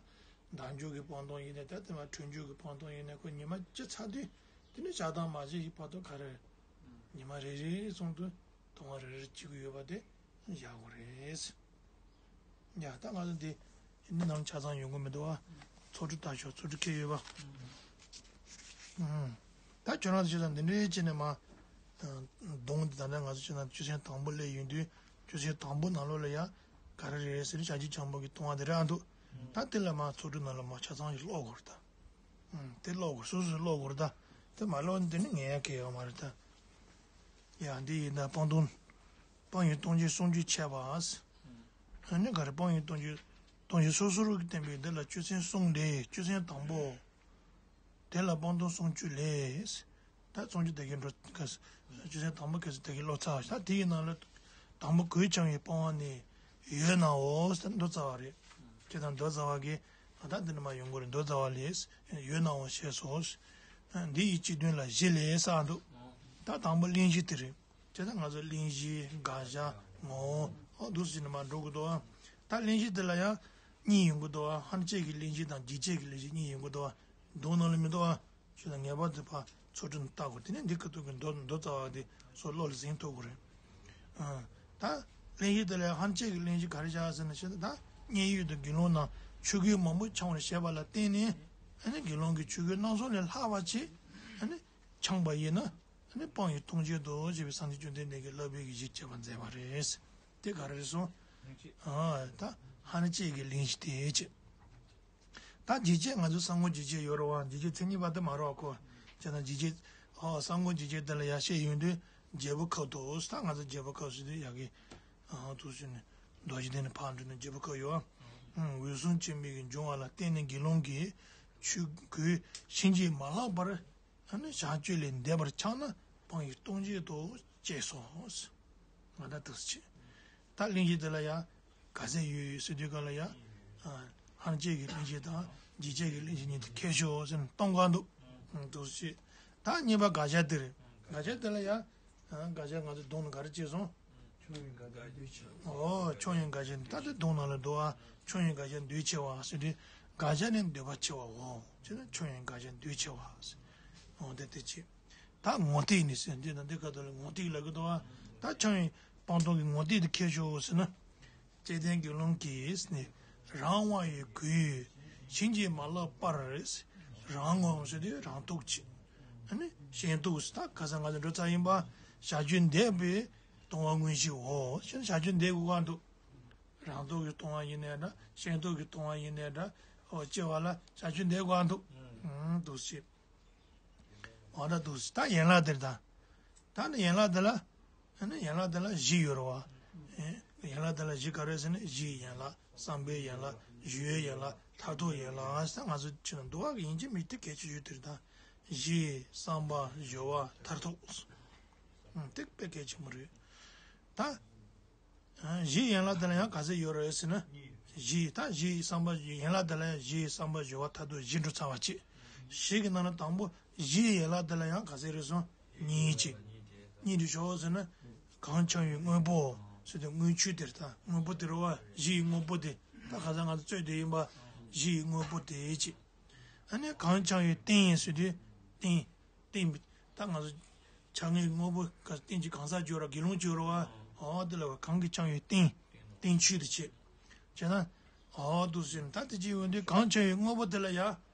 བདག་འཇུག་གི་སྤང་ལྟུང་ཡིན་ནའི་ད་དེ་མ་འཁྲུལ་འཇུག་གི་སྤང་ལྟུང་ཡིན་ནའི་ཁོ་ཉི་མ་བཅུ་ཚར་དུས་དེ་ནས་བྱ་དང་མ་བྱས་ཀྱི་བར་དུ་ག་རེ། ཉི་མ་རེ་རེའི་ཚུན་དུ་ལྟུང་བ་རེ་རེ་གཅིག་ཡོད་པ་དེ་བཞག་དགོས་རེད། ཡ་ད་ང་ཚོ་འདི་འདི་ནང་ཆ་ཚང་ཡོང་གི་མི་འདུག་བ། ཚོགས་དྲུག་ལྟ་ཞོག་ཚོགས་དྲུག་ཁེལ་ཡོད་པ། ཨུམ། ད་ཁྱོད་རང་ཚོ་ཁྱོད་ཚོ་འདི་འདྲའི་བྱས་ནས་མ། གདོང་འདི་ད་ལྟ་ང་ཚོ་ཁྱོད་ཚོ་ཆོས་ཚན་དང་པོ་སླེབས་ཡོང་དུས་ཆོས་ཚན་དང་པོ་ནང་ལོགས་ལ་ཡ། ག་རེ་རེད་ཟེར་ན་བྱ་བྱེད་རྐྱང་པོ་གི་ལྟུང་བ་དེ་རེད་ཨ་འདུག་ད་དེ་ལ་མ་ཚོགས་དྲུག་ནང་ལ་མ་ཆ་ཚང་ཞིག་ཀློག་དགོས་རེད་ད། ཨུམ། དེ་ཀློག་དགོས་སོ་སོས་ཀློག་དགོས་རེད་ད། དེ་མ་ཀློག་ན་དེ་ནི་ངས་ཡ་གལ་ཡོད་མ་རེད་ད། ཡ་འདི་ཡིན་ད་སྤང་ལྟུང་། སྤང་བའི་ལྟུང་བྱེད་སུམ་ཅུ་འཆད་པ། ཨ་ནི་ག་རེ་སྤང་བའི་ལྟུང་བྱེད། ལྟུང་བྱེད་སོ་སོ་རུ་གི་བསྟན་པའི་འདི་ལ་ཆོས་ཚན་གསུམ་ལས་ཆོས་ཚན་དང་པོ། དེ་ལ་སྤང་ལྟུང་སུམ་ཅུ་ལས། ད་སུམ་ཅུ་དེ་གའི་འགྲོ་ག་ཆོས་ཚན་དང་པོ་ག་ཚོད་དེ་གའི་ཀློག་ཚར་བ་ད་དེ་ཡི་ནང་ལ། དང་པོ་གོས་འཆང་བའི་སྤོང་བ་ནི། ཡོད་ནའོ་ཟེར་མདོ་རྩ་བ་རེད། ཁྱེད་དང་མདོ་རྩ་བ་གིས་ད་འདི་ནས་མ་ཡོང་གི་རེད་མདོ་རྩ་བ་ལས། ཡོད་ནའོ་ཞེས་སོ། འདི་ཡི་སྤྱི་དོན་ལ་བཞི་ལས་ས་འདུག་ད་དང་པོ་གླེང་གཞི་དེ་རེད། དེ་ལྟར་ང་ཚོ་གླེང་གཞི་དགག་བྱ་ངོ་བོ་འོ་འདུག་ཟེར་ནས་མར་འགྲོ་དགོས་འདུག་ཨ། ད་གླེང་གཞི་དེ་ལ་ཡང་གཉིས་ཡོང་གི་འདུག་ཨ། ཧན་ཆད་ཀྱི་གླེང་གཞི་དང་འཇིགས་བྱེད་ཀྱི་གླེང་གཞི་གཉིས་ཡོང་གི་འདུག་ཨ། མདོ་ནང་ལ་མི་འདུག་ཨ། ཁྱོད་ལ་ངེས་པར་དུ་ཕར་ཚོགས་དྲུག་ནས་བལྟ་དགོས་དེ་ནས་འདི་ཁ་ཐུག་གི་མདོ་མདོ་རྩ་བ་དེ་སོགས་བློ་ལ་ཟིན་ཐུབ་དགོས་རེད། ཨ། ད་གླེང་གཞི་དེ་ལ་ཧན་ཆད་ཀྱི་གླེང་གཞི་ག་རེ་བཞག་ཟེར་ན་ཤེས་ད་མཉན་ཡོད་དུ་དགེ་སློང་རྣམས་ཆོས་གོས་མང་པོ་འཆང་བར་བྱེད་པ་ལ་བརྟེན་ནས་ཨ་ནི་དགེ་སློང་གི་ཆོས་གོས་སྣ་ཚོགས་ལས་ལྷག་པ་ཅིག་ཨ་ནི་འཆང་བ་ཡིན་ན། ཨ་ནི་སྤང་བའི་ལྟུང་བྱེད་དོ་ཞེས་པའི་སངས་རྒྱས་བཅོམ་ལྡན་འདས་ཀྱིས་བསླབ་པའི་གཞི་བྱེད་པར་མཛད་པ་རེད། དེ་ག་རེ་རེད་སོང་། ཨ་ད་ཧ་ནི་ཅེས་ཀྱི་གླེང་གཞི་དེ་བྱེད། ད་འཇིགས་བྱེད་ང་ཚོ་གསང་སྔགས་འཇིགས་བྱེད་ཡོད་རེད་བ། འཇིགས་བྱེད་མཚན་ཉིད་པ་དེ་མ་རེད་བ་ཁོ། བྱས་ན་འཇིགས་བྱེད་ཨ་གསང་སྔགས་འཇིགས་བྱེད་དེ་ལ་ཡར་བཤད་ཡོང་དུས་རྒྱལ་པོ་ཁབ་ཏུ་ད་ང་ཚོ་རྒྱལ་པོ་ཁབ་ཟེར་དུས་ཡ་གི་ཨ་དུ་ཟེར་ནས་རྡོ་རྗེ་གདན་ནས་ཕར་འགྲོ་ནས་རྒྱལ་པོ་ཁབ་ཡོད་བ། འོད་སྲུང་ཆེན་པོའི་གི་འབྱུང་བ་ལ་བརྟེན་ནས་དགེ་སློང་གིས་ཆོས་གོས་ཕྱིན་ཅི་མ་ལོག་པར། ཨ་ནི་བྱང་སྤྱོད་ལས་འདས་པར་འཆང་ན་སྤང་བའི་ལྟུང་བྱེད་དུ་སྐྱེས་སོ། ང་ད་དུ་ཆེ། ད་གླེང་གཞི་དེ་ལ་ཡང་ག་ཚད་ཡོད་ཡོད་ཟེར་དུས་ག་ལ་ཡང་། ཧན་ཆད་ཀྱི་གླེང་གཞི་དང་འཇིགས་བྱེད་ཀྱི་གླེང་གཞི་གཉིས་དེ་ཁྱད་ཆོས་ཟེར་ན་གཏོང་ག་འདུག་དུ་ཆེ། ད་གཉིས་པ་དགག་བྱ་དེ་རེད། དགག་བྱ་དེ་ལ་ཡང་། དགག་བྱ་ང་ཚོ་གདོང་ནས་ག་རེ་བྱས་སོང་། ཨོ་ཆོས་དབྱིངས་དགག་བྱ་ད་དེ་གདོང་ནང་ལ་འདུག་ཨ། ཆོས་དབྱིངས་དགག་བྱ་འདུས་ཆེ་བ་ཟེར་དུས་དགག་བྱ་ནི་འདུས་པ་ཆེ་བའོ། ཅེ་ན་ཆོས་དབྱིངས་དགག་བྱ་འདུས་ཆེ་བ་ཟེར། འོ་དེ་དེ་ཅི། ད་ངོ་སྤྲད་ནི་ཟེར་འདི་ན་འདི་ག་དོ་ལ་ངོ་སྤྲད་ལ་གི་འདུག་ཨ། ད་ཆོས་དབྱིངས་སྤང་ལྟུང་གི་ངོ་སྤྲད་དེ་ཁྱད་ཆོས་ཟེར་ན། སྐྱེ་ལྡན་དགེ་སློང་གིས་ནི་རང་དབང་བའི་གུས་ཕྱིན་ཅི་མ་ལོག་པར་རང་ངོ་ཟེར་དུས་རང་ཐུགས་ཆེ། ཨ་ནི་གཞན་ཐུགས་ད་ཁ་སང་ང་ཚོ་འགྲོ་ཚར་ཡིན་པ་བྱ་སྤྱོད་འདས་པའི་ལྟུང་བ་དངོས་གཞིའོ། ཞེ་ན་བྱ་སྤྱོད་འདས་དགོས་ག་འདུག་རང་ཐོག་གི་ལྟུང་བ་ཡིན་ནའི་འདྲ། གཞན་ཐོག་གི་ལྟུང་བ་ཡིན་ནའི་འདྲ། ཨོ་སྐྱེ་བ་ལ་བྱ་སྤྱོད་འདས་དགོས་འདུག་ཨང་འདུག་སེ། འོ་ད་འདུག་སེ་ད་ཡན་ལག་དེར་ད། ད་ནི་ཡན་ལག་དེ་ལ། ཨ་ནི་ཡན་ལག་དེ་ལ་བཞི་ཡོད་རེད་བ། ཡན་ལག་དེ་ལ་བཞི་ག་རེ་ཟེར་ན་གཞིའི་ཡན་ལག་བསམ་པའི་ཡན་ལག་ཞི་བའི་ཡན་ལག་མཐར་ཐུག་ཡན་ལག་ཟེར་ང་ཚོ་ཆོས་ནང་འདུལ་བ་གི་ཡིན་གཅིག་མིན་གཅིག་གལ་ཆེ་ཤོས་དེ་རེད་ད། གཞི་བསམ་པ་སྦྱོར་བ་མཐར་ཐུག་ཨང་དེ་དཔེ་གལ་ཆེན་པོ་རེད། ད། གཞིའི་ཡན་ལག་དེ་ལ་ཡང་ག་ཚད་ཡོད་རེད་ཟེར་ན། གཞི་ད་གཞིའི་བསམ་པ་ཡན་ལག་དེ་ལ་ཡང་གཞིའི་བསམ་པ་སྦྱོར་བ་མཐར་ཐུག་བཞི་འགྲོ་ཚར་བ་ཅིག་བཞི་གི་ནང་ན་དང་པོ་གཞིའི་ཡན་ལག་དེ་ལ་ཡང་ག་ཚད་རེད་སོང་། གཉིས་ཅིག་གཉིས་འགྲོ་ཤོག་ཟེར་ན། གང་འཆང་བའི་དངོས་པོ་ཟེར་དུས་དངོས་ཆོས་དེ་རེད་ད་དངོས་པོ་དེ་རེད་བ་གཞི་ཡི་དངོས་པོ་དེ་ད་ག་ཚད་ང་ཚོ་རྩོད་དེ་ཡིན་པ་གཞི་ཡི་དངོས་པོ་དེ་ཅིག་ཨ་ནི་གང་འཆང་བའི་རྟེན་ཟེར་དུས་རྟེན། རྟེན་པའི་ད་ ད་ང་ཚོ་ཆ་ངེས་དངོས་པོ་ག་རྟེན་གྱི་གང་ཟག་བརྗོད་ར་དགེ་སློང་བརྗོད་ར་བ། འོ་དེ་ལ་བ་གང་གིས་ཀྱང་ཡོད་རྟེན། རྟེན་ཆོས་དེ་བྱེད། བྱས་ན། འོ་འདུག་ཟེར་ན་ད་དེ་ཅི་ཡོད་འདི་གང་ཆ་ཡོད་དངོས་པོ་དེ་ལ་ཡ།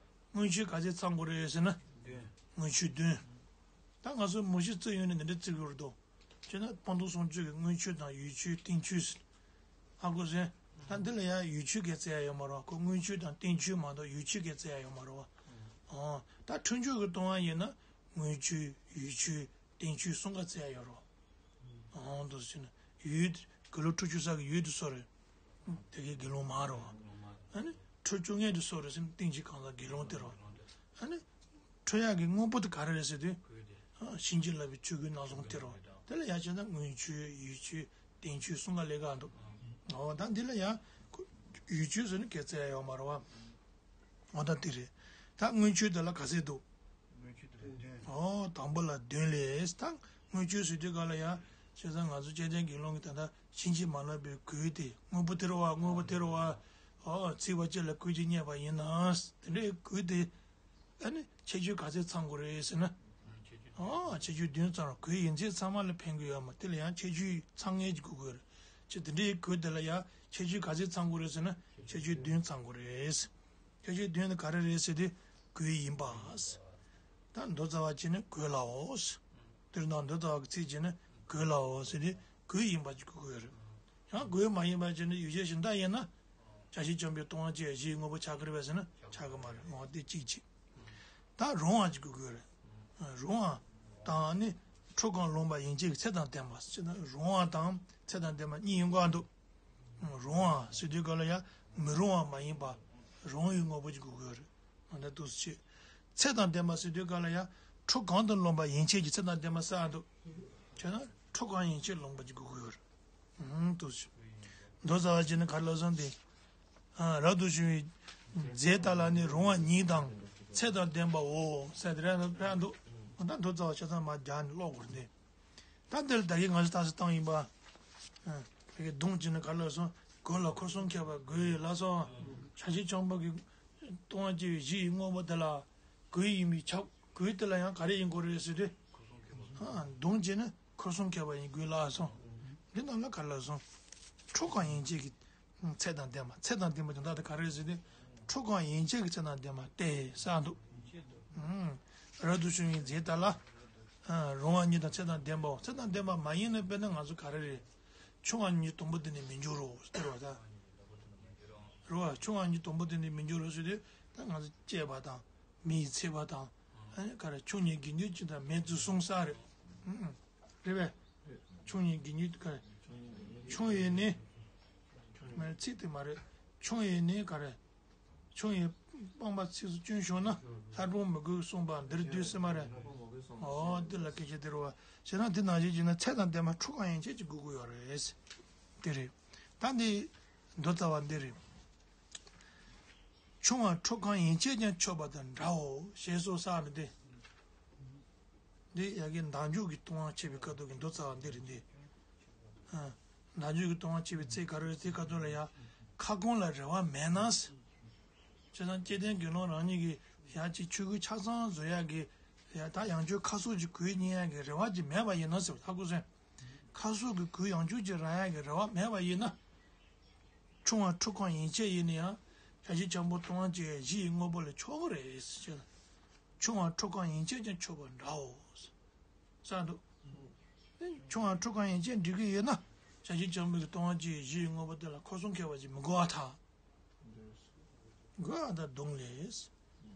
དངོས་ཆོས་ག་ཚད་ཚང་དགོས་རེད་ཟེར་ན། དངོས་ཆོས་བདུན། ད་ང་ཚོ་མུ་བཞི་བརྩི་ཡོད་ནི་འདི་འདྲ་བརྩི་དགོས་རེད་དོ། བྱས་ན་སྤངས་རྟོགས་སུམ་ཅུ་གི་དངོས་ཆོས་དང་ཡུལ་ཆོས་རྟེན་ཆོས་ཟེར། ཧ་གོ་སོང་། ད་འདི་ལ་ཡང་ཡུལ་ཆོས་སྐད་བརྩི་ཡ་ཡོད་མ་རེད་བ། ཁོ་དངོས་ཆོས་དང་རྟེན་ཆོས་མ་གཏོགས་ཡུལ་ཆོས་སྐད་བརྩི་ཡ་ཡོད་མ་རེད་བ། ཨོ། ད་འཁྲུལ་འཇུག་གི་སྟོང་པ་ཡིན་ན་དངོས་ཆོས་ཡུལ་ཆོས་རྟེན་ཆོས་གསུམ་ཀ་བརྩི་ཡ་ཡོད་རེད་བ། ཨོ་འདུག་ཟེར་ན་ཡུལ་དགེ་སློང་འཁྲུལ་འཇུག་བསགས་ཀྱི་ཡུལ་དེ་སུ་རེད། དེ་གའི་དགེ་སློང་མ་རེད་བ། ཨ་ནི་འཁྲུལ་འཇུག་ངེས་དེ་སུ་རེད་ཟེར་ན་རྟེན་གཞི་གང་ཟག་དགེ་སློང་དེ་རེད་བ། ཨ་ནི། འཁྲུལ་ཡག་གི་དངོས་པོ་དེ་ག་རེ་རེད་ཟེར་དུས། ཨ། བྱིན་གྱིས་བརླབས་པའི་ཆོས་སྐུའི་སྣང་བཟུང་དེ་རེད་བ། དེ་ལ་ཡང་བྱས་ན་དངོས་ཆོས་ཡུལ་ཆོས་རྟེན་ཆོས་གསུམ་ཀ་ལས་ཀ་འདུག་འོ་ད་འདི་ལ་ཡང་། ཡུལ་ཆོས་ཟེར་ན་སྐད་བརྩི་ཡ་ཡོད་མ་རེད་བ། འོ་ད་དེ་རེད། ད་དངོས་ཆོས་དེ་ལ་ག་ཚད་འདུག་དངོས་ཆོས་དེ་ལ་བདུན། འོ་དང་པོ་ལ་བདུན་ལས་ད་དངོས་ཆོས་ཟེར་དུས་ག་ལ་ཡང་བྱས་ཙང་ང་ཚོ་སྐྱེས་ཆེན་དགེ་སློང་གི་ད་ལྟ་བྱིན་གྱིས་མ་བརླབས་པའི་གོས་དེ་དངོས་པོ་དེ་རེད་བ། དངོས་པོ་དེ་རེད་བ། འོ་ཚིག་པ་གཅིག་ལ་གོས་གཅིག་རྙེད་པ་ཡིན་ན། དེ་འདྲའི་གོས་དེ། ཨ་ནི་ཁྱད་ཆོས་ག་ཚད་ཚང་དགོས་རེད་ཟེར་ན། ཨ། ཁྱད་ཆོས་བདུན་ཙམ་རེད། གོས་ཡན་ཆད་ཚང་མ་ལ་ཕན་གྱི་ཡོད་མ་རེད། དེ་ལ་ཡང་ཁྱད་ཆོས་ཚང་ངེས་ཀྱི་དགོས་ཀྱི་རེད། ཅེས་དེ་འདྲའི་གོས་དེ་ལ་ཡང་ཁྱད་ཆོས་ག་ཚད་ཚང་དགོས་རེད་ཟེར་ན་ཁྱད་ཆོས་བདུན་ཚང་དགོས་རེད། ཁྱད་ཆོས་བདུན་ནི་ག་རེ་རེད་ཟེར་དུས་གོས་ཡིན་པ། ད་མདོ་རྩ་བ་བྱས་ན་གོས་ལའོ། དེར་ན་མདོ་རྩ་བ་གི་ཚིག་བྱས་ན་གོས་ལའོ་ཟེར་དུས་གོས་ཡིན་པ་ཅིག་དགོས་ཀྱི་རེད། ཡང་གོས་མ་ཡིན་པ་བྱས་ན་ཡུལ་ཅན་གཞན་དག་ཡིན་ན། བྱ་བྱེད་ཆོས་ཅན་པོའི་སྟོང་པ་སྐྱེ་བའི་གཞི་ཡི་དངོས་པོ་ཆགས་ཀྱི་རེད་པས་ཟེར་ན་ཆགས་ཀྱི་མ་རེད། འོ་དེ་གཅིག་བྱས། ད་རུང་བ་ཅིག་དགོས་ཀྱི་རེད། རུང་བ་དང་ནི་འཁྲུལ་གང་ལོངས་པ་ཡན་ཆད་ཀྱི་ཚད་དང་ལྡན་པ་ཟེར་ན་རུང་བ་དང་ཚད་དང་ལྡན་པ་གཉིས་ཡོང་གི་འདུག་རུང་བ་ཟེར་དུས་ག་ལ་ཡང་མི་རུང་བ་མ་ཡིན་པ། རུང་བའི་དངོས་པོ་ཅིག་དགོས་ཀྱི་རེད། འོ་ད་འདུག་སེ་བྱས། ཚད་དང་ལྡན་པ་ཟེར་དུས་ག་ལ་ཡང་འཁྲུལ་གང་དུ་ལོངས་པ་ཡན་ཆད་ཀྱི་ཚད་དང་ལྡན་པ་ཟེར་འདུག་བྱས་ན་འཁྲུལ་གང་ཡན་ཆད་ལོངས་པ་ཅིག་དགོས་ཀྱི་ཡོད་རེད། ཨང་། འདུག་སེ་བྱས། མདོ་རྩ་བ་བྱས་ན་ག་རེ་ལབ་སོང་སྟེ། ཨ། རབ་ཏུ་བྱུང་བའི་རྫས་དག་ལ་ནི་རུང་བ་ཉིད་དང་ཚད་དང་ལྡན་པའོ་ཟེར་དེ་རེད་འདུག་རེད་འདུག་ད་མདོ་རྩ་བ་ཆ་ཚང་མར་རྒྱག་ནས་ཀློག་དགོས་རེད་དེ། ད་འདིར་ད་གིན་ང་ཚོས་ལྟ་ས་བཏང་ཡིན་པ། ཨ། ད་གིན་བརྡུངས་བྱས་ན་ག་རེ་ལབ་སོང་། གོས་ལ་འཁོར་གསུམ་ཁྱབ་པ་གོས་ལབ་སོང་། བྱ་བྱེད་ཆོས་ཅན་པོ་གི་སྟོང་པ་སྐྱེ་བའི་གཞི་ཡི་དངོས་པོ་དེ་ལ་གོས་ཡིན་པས་ཁྱབ། གོས་དེ་ལ་ཡང་ག་རེ་ཡིན་དགོས་རེད་ཟེར་དུས། ཨ། བརྡུངས་བྱས་ན་འཁོར་གསུམ་ཁྱབ་པ་ཡིན་དགོས་ལབ་སོང་། འདི་རྣམས་ལ་ག་རེ་ལབ་སོང་། འཁྲུལ་གང་ཡན་ཆད་ཀྱི་ཚད་དང་ལྡན་པ། ཚད་དང་ལྡན་པ་དོན་དག་དེ་ག་རེ་རེད་ཟེར་དུས། འཁྲུལ་གང་ཡན་ཆད་ཀྱི་ཚད་དང་ལྡན་པ་སྟེ་ཟེར་འདུག་ཨང་། རབ་ཏུ་བྱུང་བའི་རྫས་དག་ལ། ཨ། རུང་བ་ཉིད་དང་ཚད་དང་ལྡན་པའོ། ཚད་དང་ལྡན་པ་མ་ཡིན་ན་དཔེར་ན་ང་ཚོ་ག་རེ་རེད། ཆུང་བ་ཉིད་དུམ་བུ་དེ་ནི་མི་འགྱུར་རོ་ཟེར་བ་དང་། རེད་བ། ཆུང་བ་ཉིད་དུམ་བུ་དེ་ནི་མི་འགྱུར་རོ་ཟེར་དུས་ད་ང་ཚོ་སྐྱེས་པ་དང་མི་ཡི་ཚེ་བ་དང་། ཨ་ནི་ག་རེ་ཆུང་ཉིད་དགེ་འདུན་གྱི་དང་མེ་ཚུལ་གསུང་ས་རེད། ཨང་། རེད་པས། ཆུང་ཉིད་དགེ་འདུན་ག་རེ། ཆུང་ཡིས་ནི། མ་རེད། ཚིག་དེ་མ་རེད། ཆུང་ཡིས་ནི་ག་རེ། ཆུང་ཡིས་སྤངས་པ་ཚིགས་སུ་བཅད་བྱུང་ན་ལྷ་སྒྲུང་མི་དགོས་གསུངས་པ་འདིར་འདུས་ཟེར་མ་རེད། འོ་འདི་ལ་སྐད་ཆ་དེ་རེད་བ། བྱས་ན་འདི་ནང་བཞིན་བྱས་ན་ཚད་དང་ལྡན་པ་འཁྲུལ་གང་ཡན་ཆད་ཀྱི་དགོས་ཀྱི་ཡོད་རེད། དེ་རེད། ད་འདི་མདོ་རྩ་བ་འདི་རེད། ཆུང་བ་འཁྲུལ་གང་ཡན་ཆད་ཀྱང་ཆོད་པ་དང་འདྲའོ་ཞེས་སོགས་བསགས་ནས་ཏེ། འདི་ཡ་གི་མདང་རྒྱུད་ཀྱི་ལྟུང་བ་བྱེད་པའི་སྐབས་དུ་གི་མདོ་རྩ་བ་འདི་རེད་འདི། ཨ། མདང་རྒྱུད་ཀྱི་ལྟུང་བ་བྱེད་པའི་ཚེ་ག་རེ་རེད་ཚེ་ཁ་ཐུག་ལ་ཡ། ཁ་སྐོང་ལ་རེ་བ་མེད་ན། བྱས་ཙང་སྐྱེ་ལྡན་དགེ་སློང་རང་ཉིད་ཀྱི་ཡ་གཅིག་ཆོས་གོས་ཆ་ཚང་བཟོ་ཡ་གི་ཡ་ད་ཡང་བསྐྱར་ཁ་གསོ་གྱི་གོས་རྙེད་ཡ་གི་རེ་བ་ཅིག་མེད་པ་ཡིན་ན་ཟེར་བ་ཧ་གོ་སོང་། ཁ་གསོ་གི་གོས་ཡང་བསྐྱར་ཅིག་རག་ཡ་གི་རེ་བ་མེད་པ་ཡིན་ན། ཆུང་བ་འཁྲུལ་གང་ཡན་ཆད་ཡིན་ན་ཡང་བྱ་བྱེད་ཆོས་ཅན་པོ་སྟོང་པ་སྐྱེ་བའི་གཞི་ཡི་དངོས་པོ་ལ་ཆོག་གི་རེད་ཟེར། ཆུང་བ་འཁྲུལ་གང་ཡན་ཆད་ཀྱང་ཆོད་པ་འདྲའོ། ས་འདུག་ཆུང་བ་འཁྲུལ་གང་ཡན་ཆད་འགྲིག་གི་ཡོད་ན་བྱ་བྱེད་ཆོས་ཅན་པོ་གི་སྟོང་པ་སྐྱེ་བའི་གཞི་ཡི་དངོས་པོ་དེ་ལ་འཁོར་གསུམ་ཁྱབ་པ་ཅིག་མི་དགོས་པར་ཐལ། དགོས་པ་དང་བརྡུངས་ལས།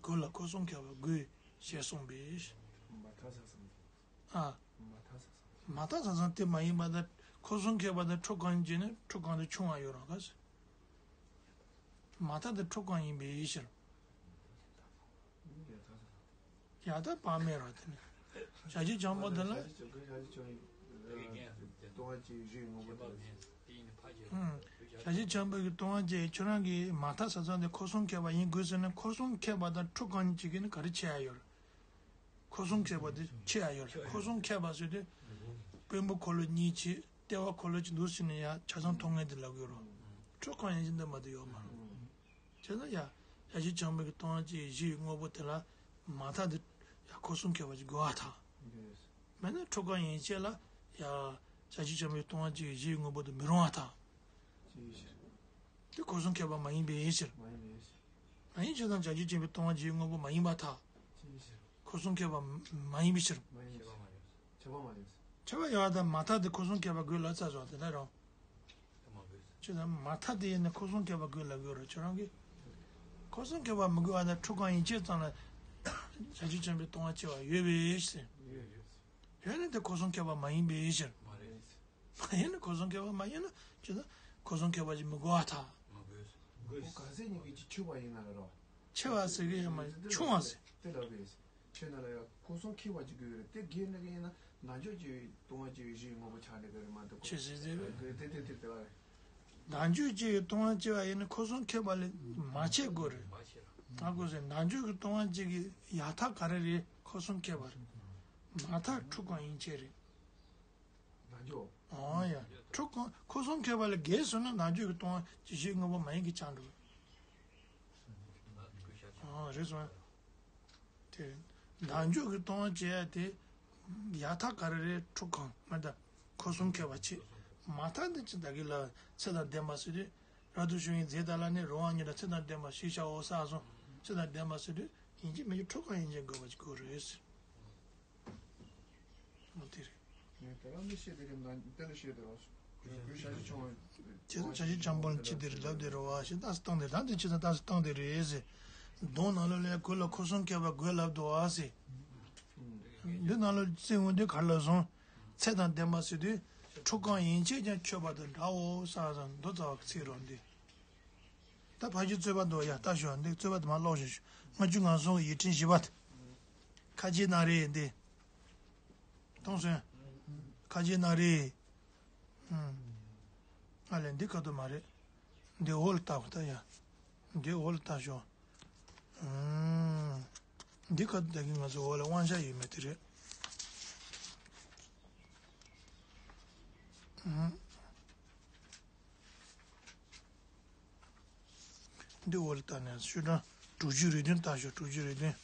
གོས་ལ་འཁོར་གསུམ་ཁྱབ་པ་དགོས་ཞེས་གསུངས་པས། མ་ཐག་ས་ས། ཨ། མ་ཐག་ས་ས། མ་ཐག་ས་ས་དེ་མ་ཡིན་པ་དང་འཁོར་གསུམ་ཁྱབ་པ་དང་འཁྲུལ་གང་ཡིན་ན་འཁྲུལ་གང་དུ་ཆུང་བ་ཡོད་རང་ག་ཟེར། མ་ཐག་དེ་འཁྲུལ་གང་ཡིན་པའི་ཕྱིར། ཡ་ད་བག་མེད་རང་དེ་ནི། བྱ་བྱེད་ཆོས་ཅན་པོ་དེ་ལ། ཨང་། བྱ་བྱེད་ཆོས་ཅན་པོ་གི་སྟོང་པ་སྐྱེ་ཁྱོད་རང་གི་མ་ཐག་ས་ས་དེ་འཁོར་གསུམ་ཁྱབ་པ་ཡིན་དགོས་ཟེར་ན་འཁོར་གསུམ་ཁྱབ་པ་དང་འཁྲུལ་གང་ཡིན་གཅིག་གིས་ནི་ག་རེ་ཕྱེ་ཡ་ཡོད་རེད། འཁོར་གསུམ་ཁྱབ་པ་དེ་ཕྱེ་ཡ་ཡོད་རེད། འཁོར་གསུམ་ཁྱབ་པ་ཟེར་དུས། དཔོན་པོ་འཁོར་ལོ་གཉིས་བྱས་ལྟེ་བ་འཁོར་ལོ་གཅིག་འདུག་ཟེར་ནས་ཡ་ཆ་ཚང་མཐོང་མཁན་དེ་ལབ་དགོས་རེད། འཁྲུལ་གང་ཡིན་གཅིག་འདི་མ་གཏོགས་ཡོད་མ་རེད། བྱས་ན་ཡ། བྱ་བྱེད་ཆོས་ཅན་པོ་གི་སྟོང་པ་སྐྱེ་བའི་གཞི་ཡི་དངོས་པོ་དེ་ལ་མ་ཐག་དེ་ཡ་འཁོར་གསུམ་ཁྱབ་པ་ཅིག་དགོས་པར་ཐལ། མེད་ན་འཁྲུལ་གང་ཡན་ཆད་ལ་ཡ་བྱ་བྱེད་ཆེན་པོའི་སྟོང་པ་སྐྱེ་བའི་གཞིའི་དངོས་པོ་དེ་མི་རུང་བ་ཐལ། དེ་འཁོར་གསུམ་ཁྱད་པར་མ་ཡིན་པའི་ཕྱིར། མ་ཡིན་ཕྱིར་དང་བྱ་བྱེད་ཆེན་པོའི་སྟོང་པ་སྐྱེ་བའི་དངོས་པོ་མ་ཡིན་པར་ཐལ། འཁོར་གསུམ་ཁྱད་པར་མ་ཡིན་པའི་ཕྱིར། ཁྱད་པར་ཡོད་དང་མ་ཐག་དེ་འཁོར་གསུམ་ཁྱད་པར་དགོས་ལབ་ཚར་སོང་དེ་ལྟར་རུང་། ཁྱོད་ཚོ་མ་ཐག་དེ་ཡིན་ན་འཁོར་གསུམ་ཁྱད་པར་དགོས་ལབ་དགོས་རེད་ཁྱོད་རང་གིས། འཁོར་གསུམ་ཁྱད་པར་མི་དགོས་པ་ན་འཁྲུལ་གང་ཡན་ཆད་ཙམ་ལ་བྱ་བྱེད་ཆེན་པོའི་སྟོང་པ་སྐྱེ་བ་ཡོད་པའི་ཕྱིར། ཡོད་ན་དེ་འཁོར་གསུམ་ཁྱད་པར་མ་ཡིན་པའི་ཕྱིར། མ་ཡིན་ན་འཁོར་གསུམ་ཁྱད་པར་མ་ཡིན་ན་ཁྱོད་ཚོ་འཁོར་གསུམ་ཁྱད་པར་ཅིག་མི་དགོས་པར་ཐལ། འོ་ག་ཚད་ཉིད་ཀྱི་ཆོས་པ་ཡིན་ན་རོ། ཆེ་བ་ཟེར་གི་ཡོད་མ་རེད་ཆུང་བ་ཟེར། དེ་ལབ་པས། ཆོས་ན་ལ་ཡང་འཁོར་གསུམ་ཁྱད་པར་ཅིག་དགོས་རེད་དེ་དགོས་ན་གི་ཡིན་ན་ནང་ཆོས་ཀྱི་སྟོང་པ་སྐྱེ་བའི་གཞིའི་དངོས་པོ་ཆགས་འགྲོ་གི་རེད་མ་གཏོགས། ཆོས་ཟེར་ཟེར་བས། དེ་དེ་དེ་དེ་ལ་རེད། ནང་ཆོས་ཀྱི་སྟོང་པ་སྐྱེ་བ་ཡིན་ན་འཁོར་གསུམ་ཁྱད་པར་ལས་མ་ཆད་དགོས་རེད། ད་གོ་ཟེར་ནང་ཆོས་ཀྱི་སྟོང་པ་སྐྱེ་གི་ཡག་ཐག་ག་རེ་རེད་འཁོར་གསུམ་ཁྱད་པར་རེད། མ་ཐག་འཁྲུལ་གང་ཡན་ཆད་རེད། ནང་ཆོས། ཨང་ཡ། འཁྲུལ་གང་འཁོར་གསུམ་ཁྱད་པར་ལས་བརྒལ་སོང་ན་ནང་ཆོས་ཀྱི་སྟོང་པ་སྐྱེ་བའི་གཞིའི་དངོས་པོ་མ་ཡིན་གྱི་ཆགས་འགྲོ། ཨང་རེད་སོང་། དེ་ནང་ཆོས་ཀྱི་སྟོང་པ་སྐྱེ་ཡ་དེ་ཡག་ཐག་ག་རེ་རེད་འཁྲུལ་གང་མ་ད་འཁོར་གསུམ་ཁྱད་པར་ཆེ། མ་ཐག་འདི་ཅི་ད་གི་ལ་ཚེ་དང་ལྡན་པ་ཟེར་དུས་རབ་ཏུ་བྱུང་བའི་རྫས་དག་ལ་ནི་རང་དབང་ཉིད་དང་ཚེ་དང་ལྡན་པ་ཞེས་བྱའོ་ས་སོང་ཚེ་དང་ལྡན་པ་ཟེར་དུས་ཡིན་གྱི་མིན་གྱི་འཁྲུལ་གང་ཡན་ཆད་དགོས་པ་ཅིག་དགོས་རེད། འོ་དེ་རེད། ངས་དེ་རང་མི་ཤེས་དེ་གི་ནང་དེ་ལ་ཤེས་དེ་རང་སོ། གུས་ཞབས་ཞུ་ཆུང་བ། ཇི་ལྟར་བྱ་བྱེད་ཆེན་པོ་ལ་ཅི་དེ་རེད་ལབ་དེ་རེད་བ་ཞེས་ཏག་སེ་བཏང་དེ་ད་འདི་ཅི་ཙམ་ཏག་སེ་བཏང་དེ་རེད་ཟེར། གདོང་ནང་ལོགས་ལ་གུས་ལ་འཁོར་གསུམ་ཁྱད་པར་དགོས་ལབ་འདུག་བ་ཟེར། འདི་ནང་ལོགས་ཙི་འོན་དུས་ག་རེ་ལབ་སོང་། ཚེ་དང་ལྡན་པ་ཟེར་དུས་འཁྲུལ་གང་ཡན་ཆད་ཀྱང་ཆོད་པ་དང་འདྲའོ་ས་ཙམ་མདོ་རྩ་བ་གི་ཚིག་རོ་འདི། ད་ཕ་གི་རྩོད་པ་འདུག་ཡ་ལྟ་ཞོག་འདི་རྩོད་པ་དེ་མ་ཀློག་ཞོག་ལྔ་བཅུ་ང་གསུམ་ཡིག་ཕྲེང་བཞི་པ། ཁ་ཆེ་ན་རེ་འདི། མཐོང་སོང་། ཁ་ཆེ་ན་རེ། ཨ་ལས་འདི་ཁ་ཐུག་མ་རེད། འདི་འོག་ལ་ལྟ་བ་ལྟ་ཡ། འདི་འོག་ལ་ལྟ་ཞོག་འདི་ཁ་ཐུག་ད་གིན་ང་ཚོ་འོག་ལ་དབང་ཆ་ཡོད་མེད་དེ་རེད། འདི་འོག་ལ་ལྟ་ནས་ཤོག་དྲུག་ཅུ་རེ་བདུན་ལྟ་ཞོག་དྲུག་ཅུ་རེ་བདུན།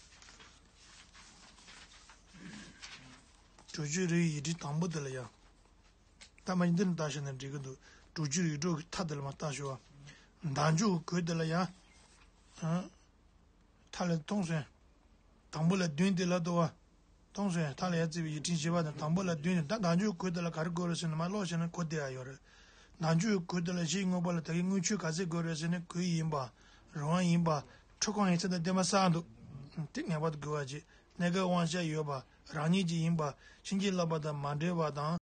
དྲུག་ཅུ་རེ་ཡིག་ཕྲེང་དང་པོ་དེ་ལ་ཡ། ད་མ་འདི་ནས་ལྟ་ཞོག་ན་འགྲིག་གི་འདུག་དྲུག་ཅུ་རེ་དྲུག་གི་མཐའ་དེ་ལ་མ་ལྟ་ཞོག་བདག་འཇུག་གི་གོས་དེ་ལ་ཡ། མཐའ་ལ་མཐོང་སོང་། དང་པོ་ལ་བདུན་དེ་ལ་དོ་བ། མཐོང་སོང་། མཐའ་ལ་ཡ་བརྩིས་པའི་ཡིག་ཕྲེང་བཞི་པ་དང་དང་པོ་ལ་བདུན་ནི་ད་བདག་འཇུག་གོས་དེ་ལ་ག་རེ་དགོས་རེད་ཟེར་ན་མ་ཀློག་བྱས་ན་གོ་བདེ་ཡ་ཡོད་རེད། བདག་འཇུག་གོས་དེ་ལ་གཞིའི་དངོས་པོ་ལ་ད་གིན་དངུལ་ཆུ་ག་ཚད་དགོས་རེད་ཟེར་ན་གོས་ཡིན་པ། རང་དབང་ཡིན་པ། འཁྲུལ་གང་ཡན་ཆད་དང་ལྡན་པ་གསལ་འདུག་དེ་ངེས་པར་དུ་དགོས་པ་ཅིག་གནས་སྐབས་དབང་ཆ་ཡོད་པ། རང་ཉིད་ཀྱི་ཡིན་པ། བྱིན་གྱིས་བརླབས་པ་དང་མ་འབྲེལ་བ་དང་།